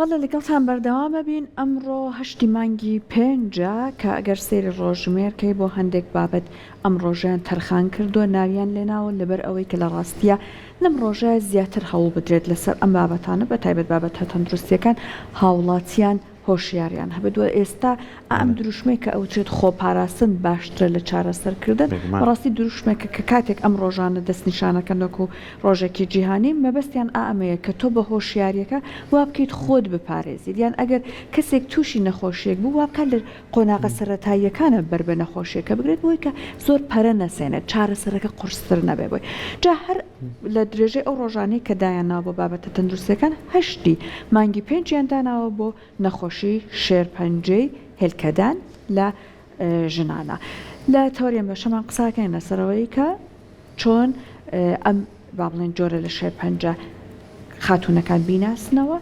بەڵێ لەگەڵتان بەردەوام ئەبین، ئەمڕۆ هەشتی مانگی پێنجە کە ئەگەر سەیری ڕۆژژمێر کەی بۆ هەندێک بابەت ئەم ڕۆژەیان تەرخان کردووە ناویان لێناوە لەبەر ئەوەی کە لە ڕاستیا لەم ڕۆژە زیاتر هەوڵ بدرێت لەسەر ئەم بابەتانە بە تایبەت بابەتە تەندروستیەکان هاوڵاتیان هۆشیاریان هەبێت و ئێستا ئەم دروشمەی کە ئەوترێت خۆپاراستن باشترە لە چارەسەرکردن بەڕاستی دروشمێکە کە کاتێک ئەم ڕۆژانە دەستنیشانەکەن وەکو ڕۆژێکی جیهانی مەبەستیان ئا ئەمەیە کە تۆ بە هۆشیاریەکە وا بکەیت خۆت بپارێزیت یان ئەگەر کەسێک تووشی نەخۆشیەک بوو وا بکات لە قۆناغە سەرەتاییەکانە بەر بە نەخۆشیەکە بگرێت بۆی کە زۆر پەرە نەسێنێت چارەسەرەکە قورستر نەبێ بۆی جا هەر لە درێژەی ئەو ڕۆژانەی کە دایانناوە بۆ بابەتە تەندروستیەکان هەشتی مانگی پێنجیان داناوە بۆ نەخۆشی شێرپەنجەی هێلکەدان لە ژنانە. لە تەوەری ئەم بەشەمان قساکەین لەسەر ئەوەی کە چۆن ئەم با بڵێن جۆرە لە شێرپەنجە خاتوونەکان بیناسنەوە،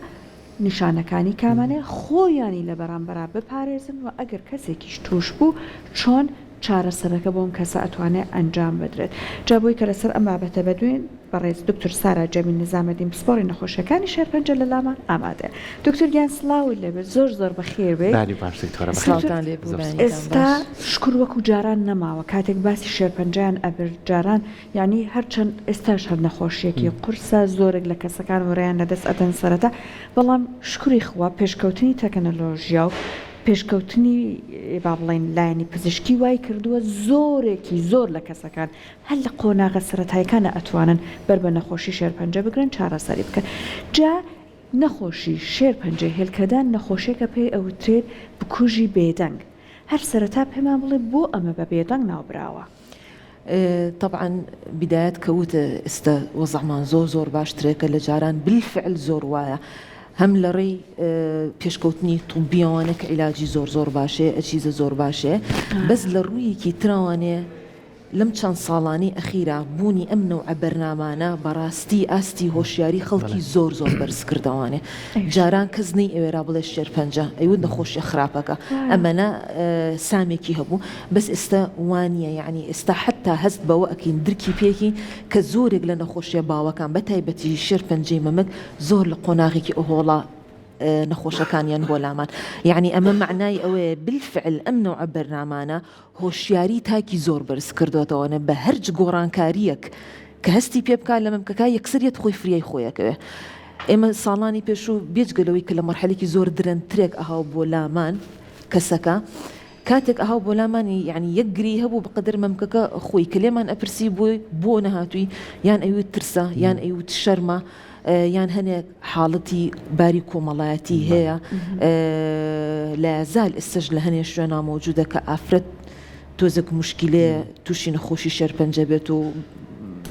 نیشانەکانی کامانەیە، خۆیانی لە بەرامبەرا بپارێزن و ئەگەر کەسێکیش تووش بوو چۆن چارەسەرەکە بۆ ئەم کەسە ئەتوانێ ئەنجام بدرێت. جا بۆی کە لەسەر ئەم بابەتە بەدوێین بەڕێز دکتور سارا جەمیل نزامەدین پسپۆڕی نەخۆشیەکانی شێرپەنجە لە لامان ئامادەیە. دکتور گیان سڵاوت لێبێت زۆر زۆر بەخێر بێی. بانی باش دکتۆرە بەخێر سڵاوتان لێ بوو زۆر بەیانیتان ئێستا باش. شکور وەکو جاران نەماوە کاتێک باسی شێرپەنجەیان ئەبرد جاران یانی هەرچەند ئێستاش هەر نەخۆشیەکی قورسە زۆرێک لە کەسەکان ورەیان لەدەست ئەدەن سەرەتا بەڵام شکوری خوا پێشکەوتنی تەکنەلۆژیا و پێشکەوتنی با بڵێین لایەنی پزیشکی وای کردووە زۆرێکی زۆر لە کەسەکان هەر لە قۆناغە سەرەتایەکانە ئەتوانن بەر بە نەخۆشی شێرپەنجە بگرن چارەسەری بکەن جا نەخۆشی شێرپەنجەی هێلکەدان نەخۆشیەکە پێی ئەوترێت بکوژی بێدەنگ هەر سەرەتا پێمان بڵێ بۆ ئەمە بە بێدەنگ ناوبراوە؟ تەبعەن بیدایەت کە وت ئستە وەزعمان زۆر زۆر باشترێکە لە جاران بالفعل زۆر وایە هەم لە ڕێی پێشکەوتنی طبیەوانە کە عیلاجی زۆر زۆر باشێ ئەچیزە زۆر باشێ بەس لە ڕوویەکی تراوانێ لەم چەند ساڵانەی ئەخیرا بوونی ئەم نەوعە بەرنامانە بەڕاستی ئاستی هۆشیاری خەڵکی زۆر زۆر بەرز کردەوانێ جاران کەس نەی ئەوێرا بڵێ شێرپەنجە ئەیوت نەخۆشیە خراپەکە ئەمەنە سامێکی هەبوو بەس ئێستا وانیە یەعنی ئێستا حەتا هەست بەوە ئەکەین درکی پێکەین کە زۆرێک لە نەخۆشیە باوەکان بە تایبەتی شێرپەنجەی مەمک زۆر لە قۆناغێکی ئەهۆڵا نەخۆشەکانیان بۆ لامان یەعنی ئەمە مەعنای ئەوەیە بالفعل ئەم نەوعە بەرنامانە هۆشیاری تاکی زۆر بەرز کردۆتەوەنە بە هەرچ گۆڕانکاریەک کە هەستی پێ بکات لە مەمکەکە یەکسەر یەت خۆی فریای خۆی ئەکەوێ ئێمە ساڵانی پێشوو بێجگە لەوەی کە لە مەرحەلێکی زۆر درەنگترێک ئەهاو بۆ لامان کەسەکە کاتێک ئەهاو بۆ لامان یعنی یەک گرێی هەبوو بەقەدەر مەمکەکە خۆی کە لێمان ئەپرسی بۆی بۆ نەهاتووی یان ئەیوت ترسە یان ئەیوت شەرمە یان هەنێک حاڵەتی باری کۆمەڵایەتی هەیە لایەزال ئێستش لە هەنێ شوێنا مەوجودە کە ئافرەت تۆزێک موشکیلەیە تووشی نەخۆشی شێرپەنجە بێت و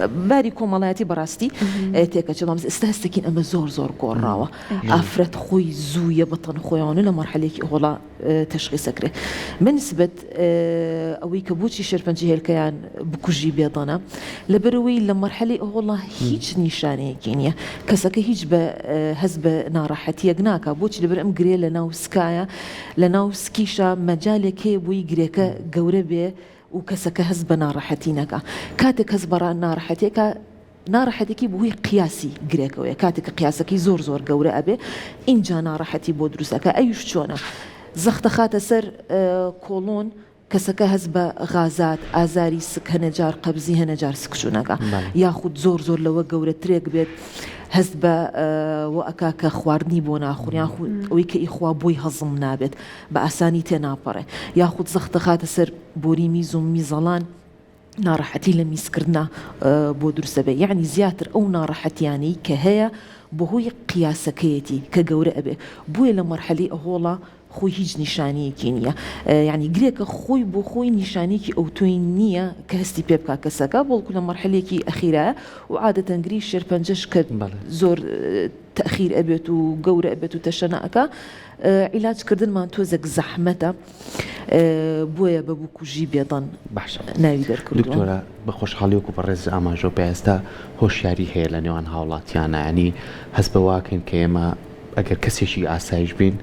باری کۆمەڵایەتی بەڕاستی تێکەچێ بەڵام ئێستا هەستەکین ئەمە زۆر زۆر گۆڕاوە ئافرەت خۆی زوویە بەتەن خۆیانە لە مەرحەلێکی هۆڵا تەشخیس ئەکرێ بەنسبەت ئەوەی کە بۆچی شێرپەنجەی هێلکەیان بکوژی بێدەنە لەبەرئەوەی لە مەرحەلەی ئەوەڵا هیچ نیشانەیەکی نییە کەسەکە هیچ بە هەست بە ناڕەحەتیەک ناکا بۆچی لەبەر ئەم گرێ لە ناو سکایە لە ناو سکیشا مەجالێک هەیە بۆی گرێکە گەورە بێ و کەسەکە هەست بە ناڕەحەتی نەکا کاتێک هەست بە ناڕەحەتیەکە ناڕەحەتیەکی بەهۆی قیاسی گرێکەوەیە کاتێک کە قیاسەکەی زۆر زۆر گەورە ئەبێ ئینجا ناڕەحەتی بۆ دروست ئەکا ئەویش چۆنە زەخت دەخاتە سەر کۆڵۆن کەسەکە هەست بە غازات ئازاری سک هەنێ جار قەبزی هەنێ جار سکچوونەکە یاخود زۆر زۆر لەوە گەورەترێک بێت هەست بە وە ئەکا کە خواردنی بۆ ناخور یاخود ئەوەی کە ئیخوا بۆی هەزم نابێت بە ئاسانی تێناپەڕێ یاخود زەخت دەخاتە سەر بۆری میز و میزەڵان ناڕەحەتی لە میزکردنا بۆ دروست ئەبێ یەعنی زیاتر ئەو ناڕەحەتیانەی کە هەیە بەهۆی قیاسەکەیەتی کە گەورە ئەبێ بۆیە لە مەرحەلەی ئەهۆڵا خۆی هیچ نیشانەیەکی نییە یعنی گرێکە خۆی بۆ خۆی نیشانەیەکی ئەوتۆی نییە کە هەستی پێ بکا کەسەکە بەڵکو لە مەرحەلێکی ئەخیرایە و عادەتەن گری شێرپەنجەش کە زۆر تەخیر ئەبێت و گەورە ئەبێت و تەشەنە ئەکا عیلاج کردنمان تۆزێک زەحمەتە بۆیە بە بکوژی بێدەنگ باشە ناوی دەرکردووە. دکتۆرە بە خۆشحاڵی وەکو بەڕێز ئاماژەو پێ ئێستا هۆشیاری هەیە لە نێوان هاوڵاتیانە یانی هەست بە واکەین کە ئێمە ئەگەر کەسێکی ئاسایش بین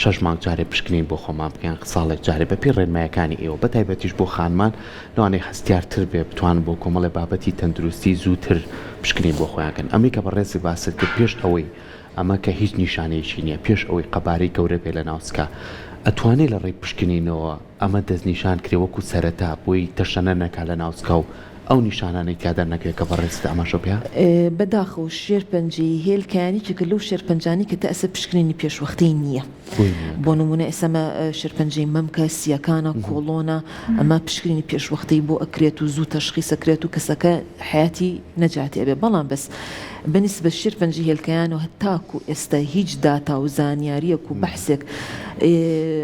شەش مانگ جارێ پشکنین بۆ خۆمان بکەین ساڵێک جارێ بەپێی ڕێنمایەکانی ئێوە بە تایبەتیش بۆ خانمان لەوانەیە هەستیارتر بێ بتوانن بۆ کۆمەڵێ بابەتی تەندروستی زووتر پشکنین بۆ خۆیان کەن ئەمەی کە بەڕێزت باست کرد پێش ئەوەی. ئەمە کە هیچ نیشانەیەکی نییە پێش ئەوەی قەبارەی گەورە بێ لە ناو سکا ئەتوانێ لە ڕێی پشکنینەوە ئەمە دەستنیشان کرێ وەکو سەرەتا بۆی تەشەنە نەکا لە ناو سکا و ئەو نیشانانەی تیا دەرنەکەوێ کە بەڕێزت ئاماژەو پێ. بەداخەوە شێرپەنجەی هێلکەیان یەکێکە لەو شێرپەنجانەی کە تا ئێستا پشکنینی پێشوەختەی نییە. بۆ نمونە ئێستا ئەمە شێرپەنجەی مەمکە، سییەکانە، کۆڵۆنە، ئەمە پشکنینی پێشوەختەی بۆ ئەکرێت و زوو تەشخیس ئەکرێت و کەسەکە حەیاتی نەجاتی ئەبێ بەڵام بەس بەنیسبەت شێرپەنجەی هێلکەیانەوە هەتاکو ئێستا هیچ داتا و زانیاریەک و بەحسێک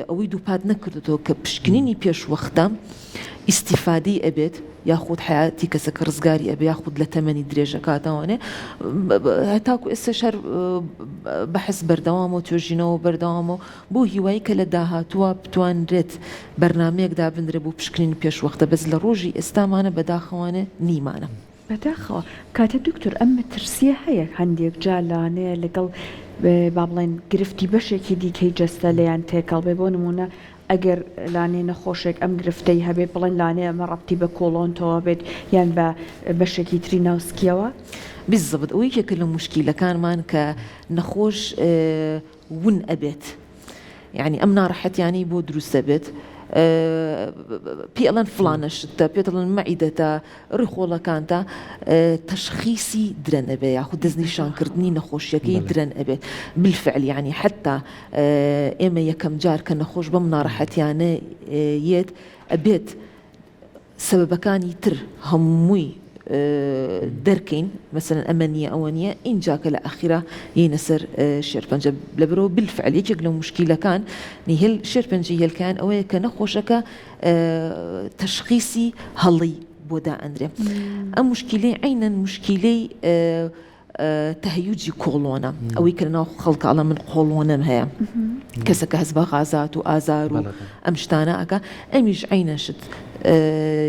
ئەوەی دووپات نەکردۆتەوە کە پشکنینی پێشوەختە ئیستیفادەی ئەبێت یاخود حەیاتی کەسەکە ڕزگاری ئەبێ یاخود لە تەمەنی درێژ ئەکاتەوانێ هەتاکو ئێستاش هەر بەحس بەردەوامە و توێژینەوە بەردەوامە و بۆ هیوایی کە لە داهاتووە بتوانرێت بەرنامەیەک دابنرێ بۆ پشکنینی پێشوەختە بەس لە ڕۆژی ئێستامانە بەداخەوانێ نیمانە. بەداخەوە کاتە دکتۆر ئەم مەترسیە هەیە هەندێک جار لەوانەیە لەگەڵ با بڵێن گرفتی بەشێکی دیکەی جەستە لێیان تێکەڵ بێ بۆ نمونە ئەگەر لانەیە نەخۆشێک ئەم گرفتەی هەبێت بڵێن لانەیە ئەمە ڕەبتی بە کۆڵۆنتەوە بێت یان بە بەشێکی تری ناو سکیەوە؟ بالزبط ئەوە یەکێکە لە موشکیلەکانمان کە نەخۆش ون ئەبێت یانی ئەم ناڕەحەتیانەی بۆ دروست ئەبێت پێی ئەڵێن فڵانە شتە پێت ئەڵێن مەعیدەتە ڕیخۆڵەکانتە تەشخیسی درەن ئەبێ یاخود دەستنیشانکردنی نەخۆشیەکەی درەن ئەبێت بالفعل یانی حتا ئێمە یەکەم جار کە نەخۆش بەم ناڕەحەتیانە یەت ئەبێت سەبەبەکانی تر هەمووی دەرکەین مەسەلەن ئەمە نییە ئەوە نییە ئینجا کە لە ئەخیرا یەینە سەر شێرپەنجە لەبەرەوە بالفعل یەکێک لە موشکیلەکان نیهل شێرپەنجەی هێلکەیان ئەوەیە کە نەخۆشەکە تەشخیسی هەڵەی بۆ دائەنرێ ئەم موشکیلەی عەینەن موشکیلەی تەهەیوجی کۆڵۆنە ئەوەی کە لەناو خەڵکە ئەڵێ من قۆڵۆنم هەیە کەسەکە هەست بە غازات و ئازار و ئەم شتانە ئەکا ئەمیش عەینە شت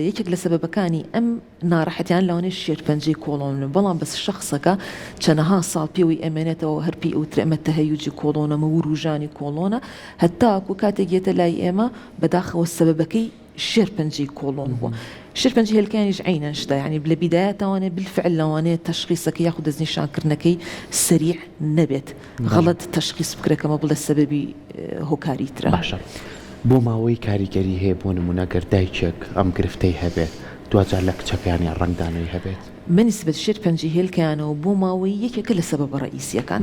یەکێک لە سەبەبەکانی ئەم ناڕەحەتیان لەوانەیە شێرپەنجەی کۆڵۆن بن بەڵام بەس شەخسەکە چەنەها ساڵ پێوەی ئەمێنێتەوە هەر پێی ئەوترێ ئەمە تەهەیوجی کۆڵۆنە ئەمە وروژانی کۆڵۆنە هەتاکو کاتێک یەتە لای ئێمە بەداخەوە سەبەبەکەی شێرپەنجەی کۆڵۆن بووە شێرپەنجەی هێلکانیش عەینەن شتە یانی لە بیدایەتەوانێ بالفعل لەوانەیە تەشخیسەکەی یاخود دەستنیشانکردنەکەی سەریع نەبێت غەڵەت تەشخیس بکرێت کەمە بڵێ سەبەبی هۆکاری ترە. باشە بۆ ماوەی کاریگەری هەیە بۆ نمونە گەر دایکێک ئەم گرفتەی هەبێت دواجار لە کچەکەیان یان ڕەنگدانەوەی هەبێت؟ بەنیسبەت شێرپەنجەی هێلکەیانەوە بۆ ماوەیی یەکێکە لە سەبەبە ڕەئیسیەکان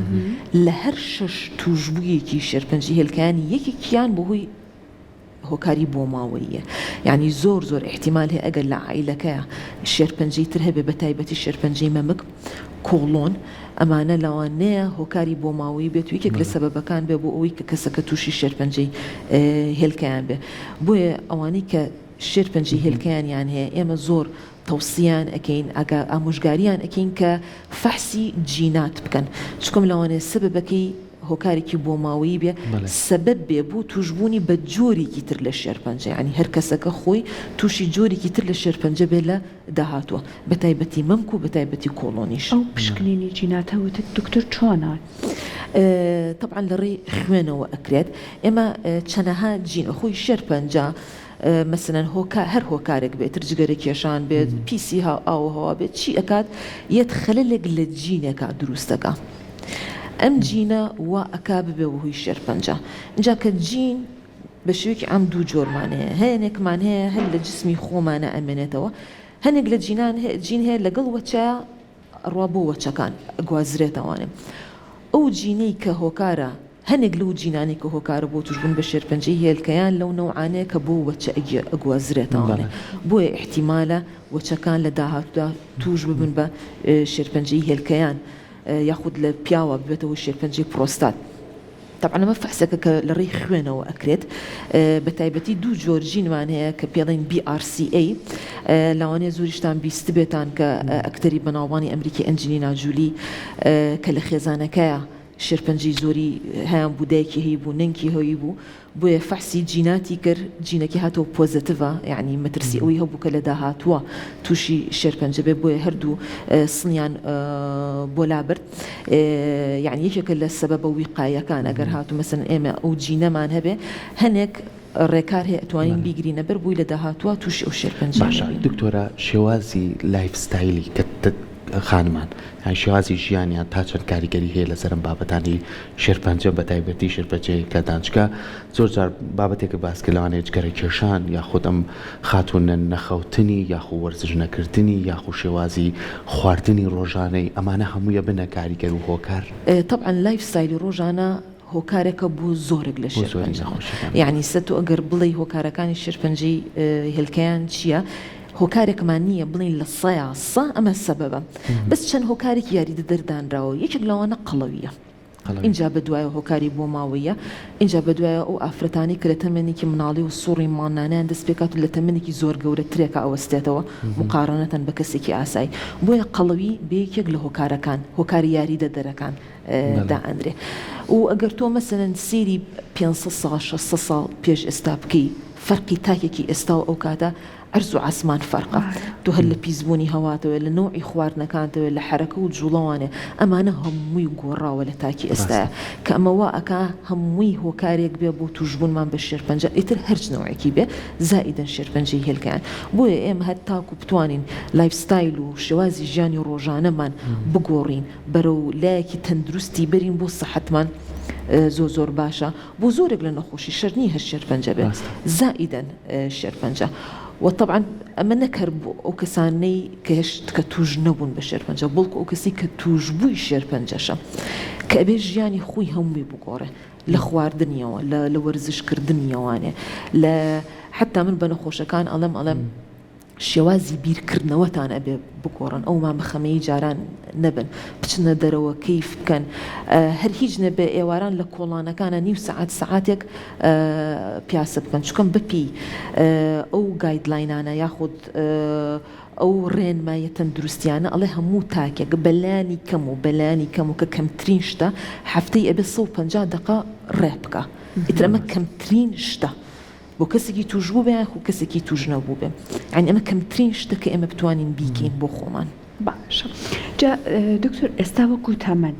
لە هەر شەش توشبوویەکی شێرپەنجەی هێلکەیان یەکێکیان بەهۆی هۆکاری بۆماوەییە یانی زۆر زۆر ئیحتیمال هەیە ئەگەر لە عایلەکەیا شێرپەنجەی تر هەبێ بەتایبەتی شێرپەنجەی مەمک، کۆڵۆن، ئەمانە لەوانەیە هۆکاری بۆماوەیی بێت و یەکێک لە سەبەبەکان بێ بۆ ئەوەی کە کەسەکە تووشی شێرپەنجەی هێلکەیان بێ بۆیە ئەوانەی کە شێرپەنجەی هێلکەیانیان هەیە ئێمە زۆر تەوسیەیان ئەکەین ئاگا ئامۆژگاریان ئەکەین کە فەحسی جینات بکەن چکم لەوانەیە سەبەبەکەی هۆکارێکی بۆماوەیی بێ سەبەب بێ بۆ توشبوونی بە جۆرێکی تر لە شێرپەنجە یانی هەر کەسەکە خۆی توشی جۆرێکی تر لە شێرپەنجە بێ لە داهاتووە بە تایبەتی مەمک و بە تایبەتی کۆڵۆنیش. ئەو پشکنینی جیناتە وتت دکتۆر چۆنە؟ تەبعەن لە ڕێی خوێنەوە ئەکرێت ئێمە چەنەها جین خۆی شێرپەنجە مەسەلەن هۆکار هەر هۆکارێک بێت تر جگەرە کێشان بێت پیسی ئاو و هەوا بێت چی ئەکات یەت خەلەلێک لە جینێکا دروست ئەکا ئەم جینە وا ئەکا ببێ بە هۆی شێرپەنجە ئینجا کە جین بە شێوەیەکی عام دوو جۆرمان هەیە هەیەنێکمان هەیە هەر لە جسمی خۆمانە ئەمێنێتەوە هەنێک لە جینان جین هەیە لەگەڵ وەچەیا ئەڕوا بۆ وەچەکان ئەگوازرێتەوانێ. ئەو جینەی کە هۆکارە، هەنێک لەو جینانەی کە هۆکارە بۆ توشبوون بە شێرپەنجەی هێلکەیان لەو نەوعانەیە کە بۆ وەچە ئەگوازرێتەوانێ. بۆیە ئیحتیمالە وەچەکان لە داهاتوودا توش ببن بە شێرپەنجەی هێلکەیان یاخود لە پیاوە ببێتە هۆی شێرپەنجەی پرۆستات. تەبعەن ئەمە فەحسێکە کە لە ڕێی خوێنەوە ئەکرێت بە تایبەتی دوو جۆر جینمان هەیە کە پێڵین BRCA لەوانەیە زۆریشتان بیستبێتان کە ئەکتەری بەناوبانی ئەمریکی ئەنجلینا جولی کە لە خێزانەکەیا شێرپەنجەی زۆری هەیان بوو دایکی هەی بوو نەنکی هەی بوو بۆیە فەحسی جیناتی کرد جینەکی هاتەوە پۆزەتیڤە یعنی مەترسی ئەوەی هەبوو کە لە داهاتووە تووشی شێرپەنجە بێ بۆیە هەردوو سنیان بۆ لابرد یانی یەکێکە لە سەبەبە ویقاییەکان ئەگەر هاتوو مەسەلەن ئێمە ئەو جینەمان هەبێ هەنێک ڕێکار هەیە ئەتوانین بیگرینە بەر بۆی لە داهاتووە تووشی ئەو شێرپەنجەیە باشە نەبین. دکتۆرە شێوازی life style ی کە. خانمان یان شێوازی ژیانیان تا چەند کاریگەری هەیە لەسەر ئەم بابەتانەی شێرپەنجە بە تایبەتی شێرپەنجەی هێلکەدان چونکە زۆر جار بابەتێکە باس کرد لەوانەیە جگەرە کێشان یاخود ئەم خاتوونە نەخەوتنی یاخو وەرزش نەکردنی یاخو شێوازی خواردنی ڕۆژانەی ئەمانە هەموویە بنە کاریگەر و هۆکار. تەبعەن life style ی ڕۆژانە هۆکارێکە بۆ زۆرێک لە بۆ زۆری شێرپەنجە نەخۆشیەکان. یەعنی سە تۆ ئەگەر بڵێی هۆکارەکانی شێرپەنجەی هێلکەیان چییە هۆکارێکمان نییە بڵێین لە سەیا سە ئەمە سەبەبە بەس چەند هۆکارێکی یاریدەدەر دانراوە یەکێک لەوانە قەڵەوییە قەڵەوی. ئینجا بەدوایەوە هۆکاری بۆماوەییە ئینجا بەدوایەوە ئەو ئافرەتانەی کە لە تەمەنێکی مناڵی و سوڕی مانانەیان دەست پێکات و لە تەمەنێکی زۆر گەورەترێکا ئەوەستێتەوە موقارەنەتەن بە کەسێکی ئاسایی بۆیە قەڵەوی بە یەکێک لە هۆکارەکان هۆکاری یاریدەدەرەکان دائەنرێ و ئەگەر تۆ مەسەلەن سەیری 500 ساڵ 600 ساڵ پێش ئێستا بکەی فەرقی تاکێکی ئێستا و ئەو کاتە عەرز و عاسمان فەرقە تۆ هەر لە پیسبوونی هەواتەوە لە نەوعی خواردنەکانتەوە لە حەرەکە و جوڵەوانێ ئەمانە هەمووی گۆڕاوە لە تاکی ئێستایا کە ئەمە وا ئەکا هەمووی هۆکارێک بێ بۆ توشبوونمان بە شێرپەنجە ئیتر هەرچ نەوعێکی بێ زائیدەن شێرپەنجەی هێلکەیان بۆیە ئێمە هەر تاکو بتوانین life style و شێوازی ژیانی ڕۆژانەمان بگۆڕین بەرەو لایەکی تەندروستی بەرین بۆ سەحەتمان زۆر زۆر باشە بۆ زۆرێک لە نەخۆشی شەرت نیە هەر شێرپەنجە بێت زائیدەن شێرپەنجە وە تەبعەن ئەمە نەک هەر بۆ ئەو کەسانەی کە هێشت کە توش نەبوون بە شێرپەنجە بەڵکو ئەو کەسی کە توشبووی شێرپەنجەشە کە ئەبێ ژیانی خۆی هەمووی بگۆڕێ لە خواردنیەوە لە لە وەرزش کردنیەوانێ لە حەتا من بە نەخۆشەکان ئەڵێم ئەڵێم شێوازی بیرکردنەوەتان ئەبێ بگۆڕن ئەو مامە خەمەی جاران نەبن بچنە دەرەوە کەیف بکەن هەر هیچ نەبێ ئێواران لە کۆڵانەکانە نیو سەعات سەعاتێک پیاسە بکەن چونکە بەپێی ئەو guideline انە یاخود ئەو ڕێنماییە تەندروستیانە ئەڵێ هەموو تاکێک بەلانی کەم و بەلانی کەم و کە کەمترین شتە هەفتەی ئەبێ 150 دقە ڕێ بکە ئیتر ئەمە کەمترین شتە بۆ کەسێکی توشبوو بێ یاخو کەسێکی توش نەبووبێ یانی ئەمە کەمترین شتە کە ئێمە بتوانین بیکەین بۆ خۆمان. باشە جا دکتۆر ئێستا وەکو تەمەن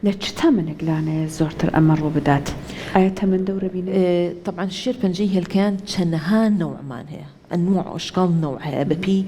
لە چ تەمەنێک لانەیە زۆرتر ئەمە ڕووبدات ئایا تەمەن دەورە بینێ؟ تەبعەن شێر پەنجەی هێلکەیان چەنەها نەوعمان هەیە ئەنواع ئەشکاڵ نەوع هەیە بەپێی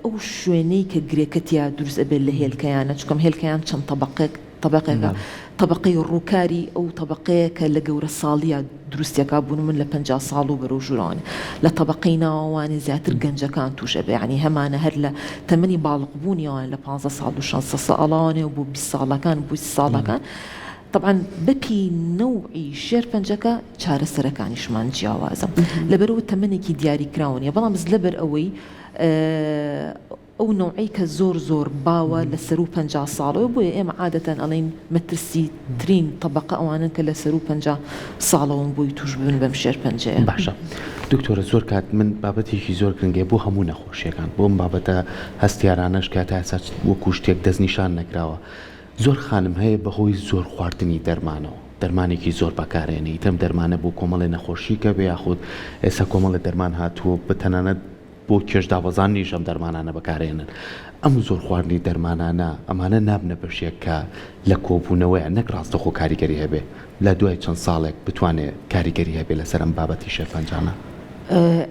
ئەو شوێنەی کە گرێکە تیا دروست ئەبێت لە هێلکەیانە چونکەم هێلکەیان چەند تەبەقێک تەبەقێکە تەبەقەی ڕووکاری ئەو تەبەقەیە کە لە گەورە ساڵییا دروستیەکا بوون من لە 50 ساڵ و بەرەو ژوورەوانێ لە تەبەقەی ناوەوانێ زیاتر گەنجەکان تووش ئەبێ یانی هەمانە هەر لە تەمەنی باڵق بوونیەوان لە 15 ساڵ و 16 ساڵەوانێ و بۆ 20 ساڵەکان بۆ 30 ساڵەکان طبعا بەپێی نەوعی شێرپەنجەکە چارەسەرەکانیشمان جیاوازە لەبەرئەوە تەمەنێکی دیاریکراو نیە بەڵام لەبەر ئەوەی ئەو نەوعەی کە زۆر زۆر باوە لە سەروو 50 ساڵەوە بۆیە ئێمە عادەتەن ئەڵێین مەترسی ترین تەبەقە ئەوانەن کە لە سەروو 50 ساڵەوەن بۆی توش ببن بەم شێرپەنجەیە. باشە دکتۆرە زۆر کات من بابەتێکی زۆر گرنگە بۆ هەموو نەخۆشیەکان بۆ ئەم بابەتە هەستیارانەش کە تا ئێستا وەکو شتێک دەستنیشان نەکراوە زۆر خانم هەیە بەهۆی زۆر خواردنی دەرمانەوە دەرمانێکی زۆر بەکارێنێ ئیتر ئەم دەرمانە بۆ کۆمەڵێ نەخۆشی کە بێ یاخود ئێستا کۆمەڵێ دەرمان هاتووە بە تەنانەت بۆ کێش دابەزاندنیش ئەم دەرمانانە بەکارێنن ئەم زۆر خواردنی دەرمانانە ئەمانە نابنە بەشێک کە لە کۆبوونەوەیان نەک ڕاستەخۆ کاریگەری هەبێ لە دوای چەند ساڵێک بتوانێ کاریگەری هەبێ لەسەر ئەم بابەتی شێرپەنجانە؟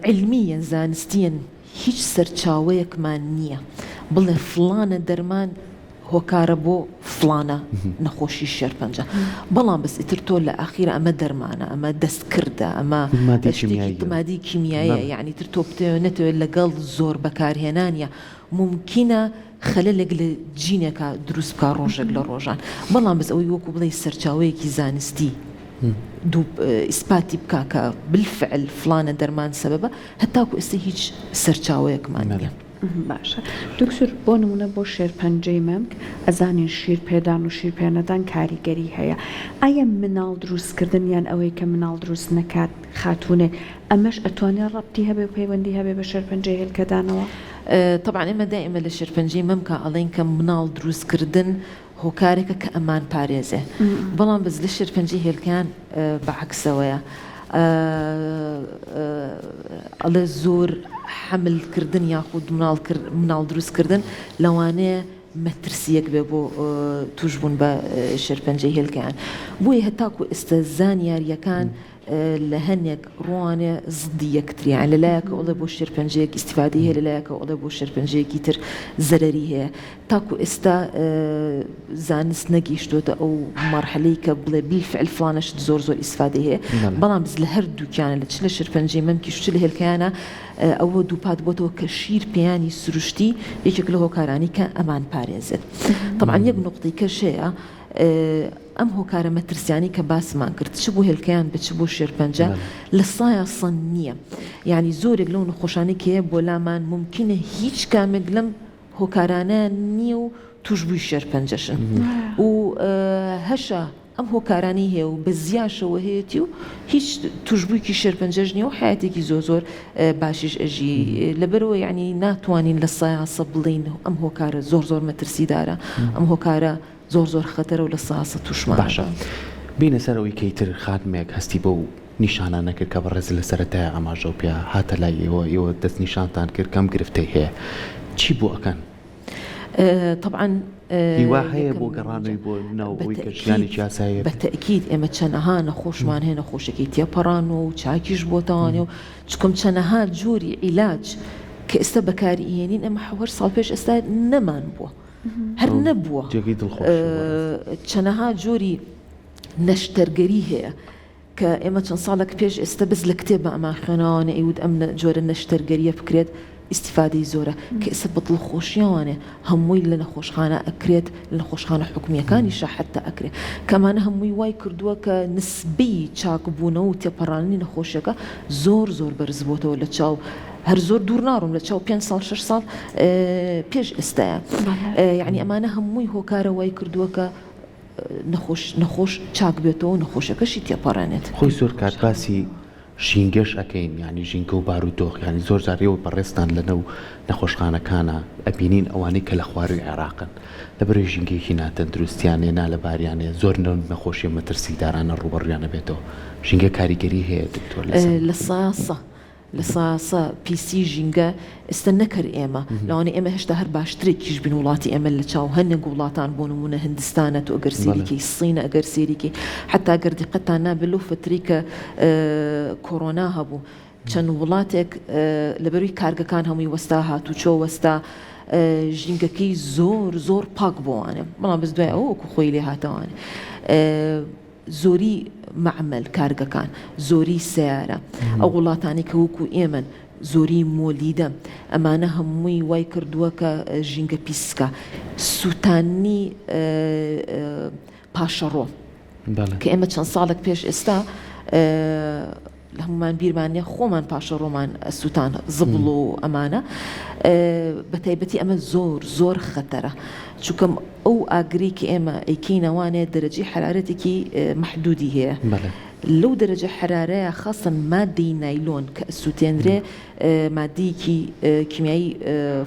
عیلمیەن زانستیەن هیچ سەرچاوەیەکمان نییە بڵێ فڵانە دەرمان هۆکارە بۆ فڵانە نەخۆشی شێرپەنجە بەڵام بەس ئیتر تۆ لە ئاخیرا ئەمە دەرمانە ئەمە دەستکردە ئەمە شتێکی مادی کیمیاییە یعنی تر تۆ بتەوێ نەتەوێت لەگەڵ زۆر بەکارهێنانە مومکینە خەلەلێک لە جینێکا دروست بکا ڕۆژێک لە ڕۆژان بەڵام بەس ئەوەی وەکو بڵێی سەرچاوەیەکی زانستی دوو ئیسپاتی بکا کە بالفعل فڵانە دەرمان سەبەبە هەتاکو ئێستا هیچ سەرچاوەیەکمان نییە. باشە دکتۆر بۆ نمونە بۆ شێرپەنجەی مەمک ئەزانین شیر پێدان و شیر پێنەدان کاریگەری هەیە ئایا مناڵ دروست کردن یان ئەوەی کە مناڵ دروست نەکات خاتونێک ئەمەش ئەتوانێ ڕەبتی هەبێ و پەیوەندی هەبێ بە شێرپەنجەی هێلکەدانەوە؟ تەبعەن ئێمە دائیمە لە شێرپەنجەی مەمکا ئەڵێین کە مناڵ دروست کردن هۆکارێکە کە ئەمان پارێزێ بەڵام بەس لە شێرپەنجەی هێلکەیان بە عەکسەوەیە ئەڵێ زۆر حەمل کردن یاخود مناڵ مناڵ دروست کردن لەوانەیە. مەترسییەک بێ بۆ تووشبوون بە شێرپەنجەی هێلکەیان. بۆیە هەتاکوو ئێستە زانیارییەکان لە هەنێک ڕوانێ زدی یەکتریان لە لایەکەوە ئەڵێ بۆ شێرپەنجەیەک ئیستیفادەی هەیە لە لایەکەوە ئەڵێ بۆ شێرپەنجەیەکی تر زەرەری هەیە تاکو ئێستا زانست نەگەیشتۆتە ئەو مەرحەلەی کە بڵێ بالفعل فڵانە شت زۆر زۆر ئیستیفادەی هەیە بەڵام بز لە هەردووکیانە لە چ لە شێرپەنجەی مەمکیش و چ لە هێلکەیانە ئەوە دووپات بۆتەوە کە شیر پێیانی سروشتی یەکێک لە هۆکارانی کە ئەمان پارێزێت تەبعەن یەک نوقتەی کەش هەیە ئەم هۆکارە مەترسیانەی کە باسمان کرد چ بۆ هێلکەیان بێت چ بۆ شێرپەنجە لە سایا سە نییە یانی زۆرێک لەو نەخۆشانەی کە یە بۆ لامان مومکینە هیچ کامێک لەم هۆکارانەیان نییە و توشبووی شێرپەنجەشن و هەشە ئەم هۆکارانەی هەیە و بە زیاشەوە هەیەتی و هیچ توشبوویکی شێرپەنجەش نییە و حەیاتێکی زۆر زۆر باشیش ئەژی لەبەرەوە یانی ناتوانین لە سایا سە بڵێین ئەم هۆکارە زۆر زۆر مەترسیدارە ئەم هۆکارە زۆر زۆر خەتەرە و لە ساسە توشمان باشە بینە سەر ئەوەی کە ئیتر خانمێک هەستی بەو نیشانانە کرد کە بەڕێزت لە سەرەتایا ئاماژەو پێ هاتە لای ئێوە ئێوە دەستنیشانتان کرد کە ئەم گرفتەی هەیە چی بۆ ئەکەن؟ تەبعەن هیوا هەیە بۆ گەڕانەوەی بۆ ناو ئەوەی کە ژیانێکی ئاسایی هەبێت؟ بە تەئکید ئێمە چەنەها نەخۆشمان هەیە نەخۆشەکەی تێپەڕانوە و چاکیش بۆتەوانێ و چکم چەنەها جۆری عیلاج کە ئێستا بەکاری ئەهێنین ئێمە حەوت ساڵ پێش ئێستا نەمان بووە. هەر نەبووە. جێگەی دڵخۆشیە بەڕاستی. چەنەها جۆری نەشتەرگەری هەیە کە ئێمە چەند ساڵێک پێش ئێستە بەس لە کتێبا ئەمان خوێناوانێ ئەیوت ئەم جۆرە نەشتەرگەریە بکرێت ئیستیفادەی زۆرە کە ئێستا بە دڵخۆشیەوانێ هەمووی لە نەخۆشخانە ئەکرێت لە نەخۆشخانە حکومیەکانیشا حەتا ئەکرێ کە ئەمانە هەمووی وای کردووە کە نسبەی چاکبوونەوە و تێپەڕاندنی نەخۆشیەکە زۆر زۆر بەرز بۆتەوە لە چاو هەر زۆر دوور ناڕۆم لە چاو پێنج ساڵ شەش ساڵ پێش ئێستایە یعنی ئەمانە هەمووی هۆکارە وای کردووە کە نەخۆش نەخۆش چاک بێتەوە نەخۆشەکەشی تێپەڕێنێت. خۆی زۆر کات باسی ژینگەش ئەکەین یانی ژینگە و بارودۆخ یانی زۆر جار ئێوە بەڕێزتان لەنەو نەخۆشخانەکانا ئەبینین ئەوانەی کە لە خوارووی عێراقن لەبەرئەوەی ژینگەیەکی ناتەندروستیان هەیە نالەباریان هەیە زۆر لەو نەخۆشیە مەترسیدارانە ڕووبەڕوویان ئەبێتەوە ژینگە کاریگەری هەیە دکتۆر لەسەر لە ساسە لە ساسە پیسی ژینگە ئێستا نەکەر ئێمە لەوانەیە ئێمە هێشتا هەر باشترێکیش بین وڵاتی ئێمە لە چاو هەنێک وڵاتان بۆ نمونە هندستانە تۆ ئەگەر سێری کەی سینە ئەگەر سێری کەی حتا گەر دیقەتان نابێت لەو فترەی کە کۆرۆنا هەبوو چەند وڵاتێک لەبەروی کارگەکان هەمووی وەستا هاتوچۆ وەستا ژینگەکەی زۆر زۆر پاک بۆوانێ بەڵام بەس دوای ئەوە وەکو خۆی لێ هاتەوانێ زۆری مەعمەل، کارگەکان، زۆری سەیارە، ئەو وڵاتانەی کە وەکو ئێمەن زۆری مۆلیدە، ئەمانە هەمووی وای کردووە کە ژینگە پیسکا. سووتانی پاشەڕۆ کە ئێمە چەند ساڵێک پێش ئێستا هەموومان بیرمان نیە خۆمان پاشەڕۆمان ئەسوتان زبڵ و ئەمانە بەتایبەتی ئەمە زۆر زۆر خەتەرە چونکەم ئەو ئاگری کە ئێمە ئەیکەینەوانێ دەرەجەی حەرارەتێکی مەحدودی هەیە لەو دەرەجە حەرارەیە خاصەن مادەی نایلۆن کە ئەسوتێنرێ مادەیەکی کیمیایی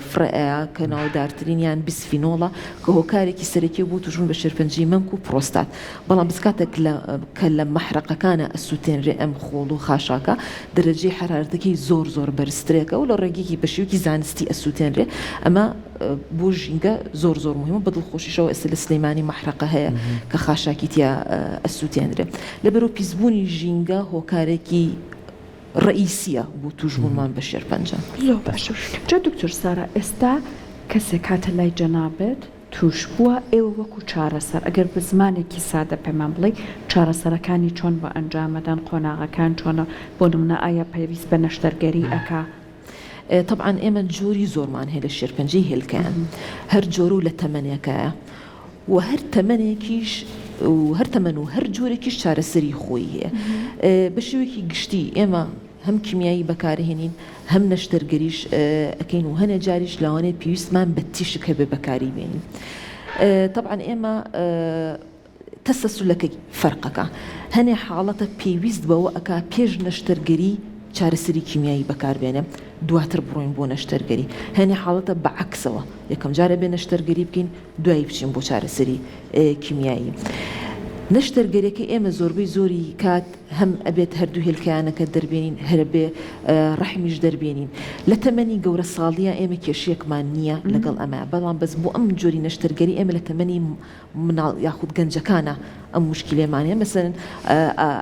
فڕێ ئەیا کە ناودارترینیان بیسفینۆڵە کە هۆکارێکی سەرەکیە بۆ توشبوون بە شێرپەنجەی مەمک و پرۆستات بەڵام بس کاتێک لە کە لە مەحرەقەکانە ئەسوتێنرێ ئەم خۆڵ و خاشاکە دەرەجەی حەرارەتەکەی زۆر زۆر بەرزترێکە و لە ڕێگەیەکی بە شێوەیەکی زانستی ئەسوتێنرێ ئەمە بۆ ژینگە زۆر زۆر مهمە بە دڵخۆشیشەوە ئێستا لە سلێمانی مەحرەقە هەیە کە خاشاکی تیا ئەسوتێنرێ لەبەرو پیسبوونی ژینگە هۆکارێکی ڕەئیسیە بۆ توشبوونمان بە شێرپەنجە. زۆر باشە جا دکتۆر سارا ئێستا کەسێک هاتە لای جەنابت توشبووە ئێوە وەکو چارەسەر ئەگەر بە زمانێکی سادە پێمان بڵێی چارەسەرەکانی چۆن بۆ ئەنجامەدەن قۆناغەکان چۆنە بۆ نمونە ئایا پێویست بە نەشتەرگەری ئەکا؟ تەبعەن ئێمە جۆری زۆرمان هەیە لە شێرپەنجەی هێلکەیان هەر جۆرە و لە تەمەنێکایە و هەر تەمەنێکیش و هەر تەمەن و هەر جۆرێکیش چارەسەری خۆی هەیە بە شێوەیەکی گشتی ئێمە هەم کیمیایی بەکارهێنین هەم نەشتەرگەریش ئەکەین و هەنێ جاریش لەوانەیە پێویستمان بە تیشک هەبێ بەکاری بێنین تەبعەن ئێمە تەسەسولەکەی فەرقەکا هەنێ حاڵەتە پێویست بەوە ئەکا پێش نەشتەرگەری چارەسەری کیمیایی بەکار بێنێ دواتر بڕۆین بۆ نەشتەرگەری هەنێ حاڵەتە بە عەکسەوە یەکەم جار ئەبێ نەشتەرگەری بکەین دوایی بچین بۆ چارەسەری کیمیایی. نەشتەرگەریەکەی ئێمە زۆربەی زۆری کات هەم ئەبێت هەردوو هێلکەیانەکە دەربێنین هەرەبێ ڕەحمیش دەربێنین. لە تەمەنی گەورە ساڵیە ئێمە کێشەیەکمان نییە لەگەڵ ئەمە بەڵام بەس بۆ ئەم جۆری نەشتەرگەری ئێمە لە تەمەنی مناڵ یاخود گەنجەکانە ئەم موشکیلەیەمان هەیە مەسەلەن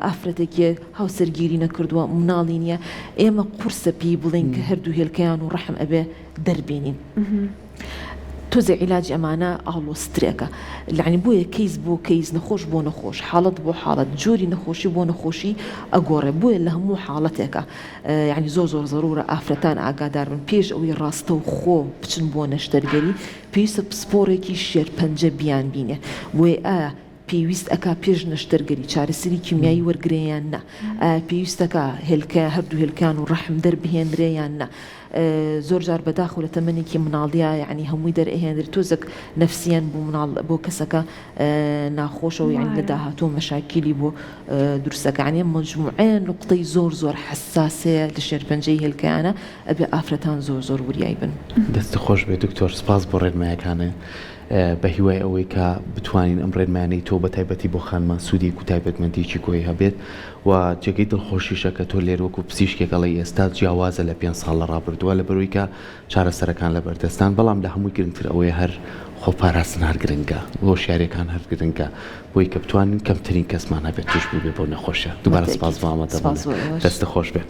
ئافرەتێکی هاوسەرگیری نەکردووە مناڵی نییە ئێمە قورسە پێی بڵێین کە هەردوو هێلکەیان و ڕەحم ئەبێ دەربێنین. تۆزێ عیلاجی ئەمانە ئاڵۆزترێکە یەعنی بۆیە کەیس بۆ کەیس نەخۆش بۆ نەخۆش حاڵەت بۆ حاڵەت جۆری نەخۆشی بۆ نەخۆشی ئەگۆڕێ بۆیە لە هەموو حاڵەتێکە یەعنی زۆر زۆر زەرورە ئافرەتان ئاگادار بن پێش ئەوەی ڕاستەوخۆ بچن بۆ نەشتەرگەری پێویستە پسپۆڕێکی شێرپەنجە بیان بینێ بۆیە ئایا پێویست ئەکا پێش نەشتەرگەری چارەسەری کیمیایی وەرگرێ یان نا؟ ئایا پێویستەکا هێلکە هەردوو هێلکان و ڕەحم دەربهێنرێ یان نا؟ زۆر جار بەداخەوە لە تەمەنێکی مناڵیا یەعنی هەمووی دەرئەهێنرێ تۆزێک نەفسیەن بۆ مناڵ بۆ کەسەکە ناخۆشە و یەعنی لە داهاتوو مەشاکیلی بۆ دروستەکە یەعنی ئەم مەجموعەیە نوقتەی زۆر زۆر حەساسەیە لە شێرپەنجەی هێلکەیانە ئەبێ ئافرەتان زۆر زۆر وریای بن. دەستت خۆش بێت دکتۆر سپاس بۆ ڕێنمایەکانت. بە هیوای ئەوەی کە بتوانین ئەم ڕێنمایانەی تۆ بە تایبەتی بۆ خانمان سوودێک و تایبەتمەندییەکی کۆی هەبێت و جێگەی دڵخۆشیشە کە تۆ لێرە وەکو پزیشکێک ئەڵێی ئێستا جیاوازە لە پێنج ساڵ لە ڕابردووە لەبەرئەوەی کە چارەسەرەکان لەبەردەستان بەڵام لە هەمووی گرنگتر ئەوەیە هەر خۆپاراستن هەر گرنگە هۆشیاریەکان هەر گرنگە بۆی کە بتوانین کەمترین کەسمان هەبێت توش بووبێ بەو نەخۆشیە دووبارە سپاس بۆ ئامادەبوونت دەستت خۆش بێ.